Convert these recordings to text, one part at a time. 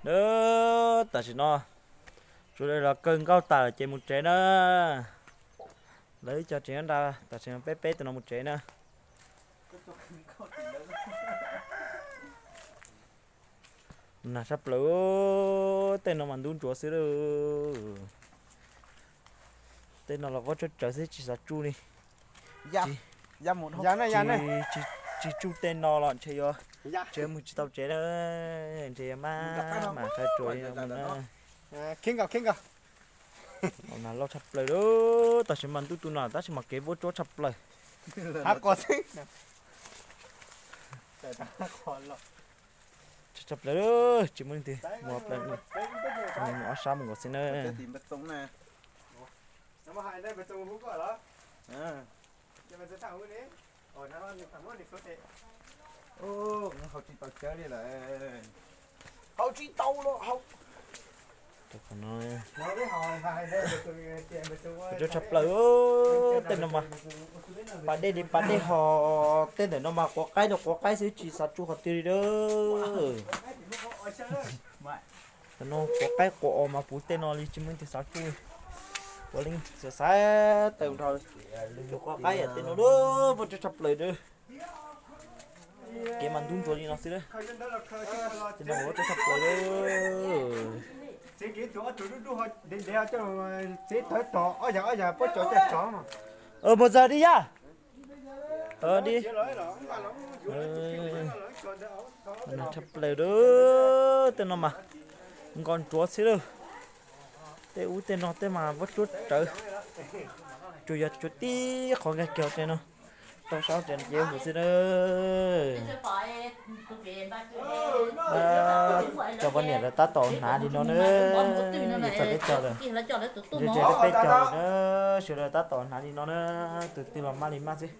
Tam sim no tsuas los kawg nkauj tas lawm ces mus tsev na. Lawv ib co tsev nyob nrad, tam sim no peb peb tus no mus tsev na. Nag tshaj plaws, tej no mas ntub ntsuav xwb lawm. Tej no los vaub tsuab tsawv xwb tsis xav tsuj li. Tsis tsuj tej no los ntshe yuav, ntshe mus tsis tau tsev na, ntshe yuav maj mam sawv tsuas li no na. Nag loj tshaj plaws lawm, tam sim mas ntub tu no tab sis mas kev vaub tsuab tshaj plaws. Tshaj plaws, tsis muaj leej twg mus plaws, mus ob sab mus nkaus xwb na. Hau tsis tau cawv li lawm. Hau tsis tau los hau. Tshaj plaws, tej no mas pas dej li pas dej ho, tej ntawm no mas quav qaib rau quav qaib xwb tsis xav tsuj qhov twg li lawm. Tam no quav qaib quav os mas puv tej no li tsis muaj leej twg xav tsuj. Puav leej xav xav tawm nrho cov quav qaib tej no lawm, vaub tsuab tshaj plaws lawm. Kev mas ntub ntsuav li no xwb lawm. Tej no vaub tsuab tshaj plaws lawm. Mus zas di yaj. Nag tshaj plaws lawm, tej no mas nkos ntsuav xwb lawm. Tej ub tej no tej mas vaub tsuab tsawv, tsuas yog tsuas tib qhov nkag kiag tej no rau sab ces nce mus xwb na. Cov poj niam lawv tab tom hnav li no na, txog peb caug lawm, txog peb caug lawm na, sawv daws tab tom hnav li no na, tus twg los maj li maj xwb.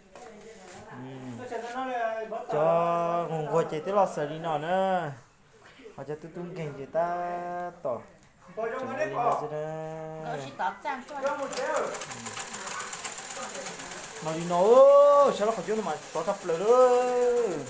Cov nquag nquag ces twb los xaws li no na, ho cov tub tub nkeeg ces tab tom tseem li no xwb na. No li no, sab laj qhov cub no mas sov tshaj plaws lawm.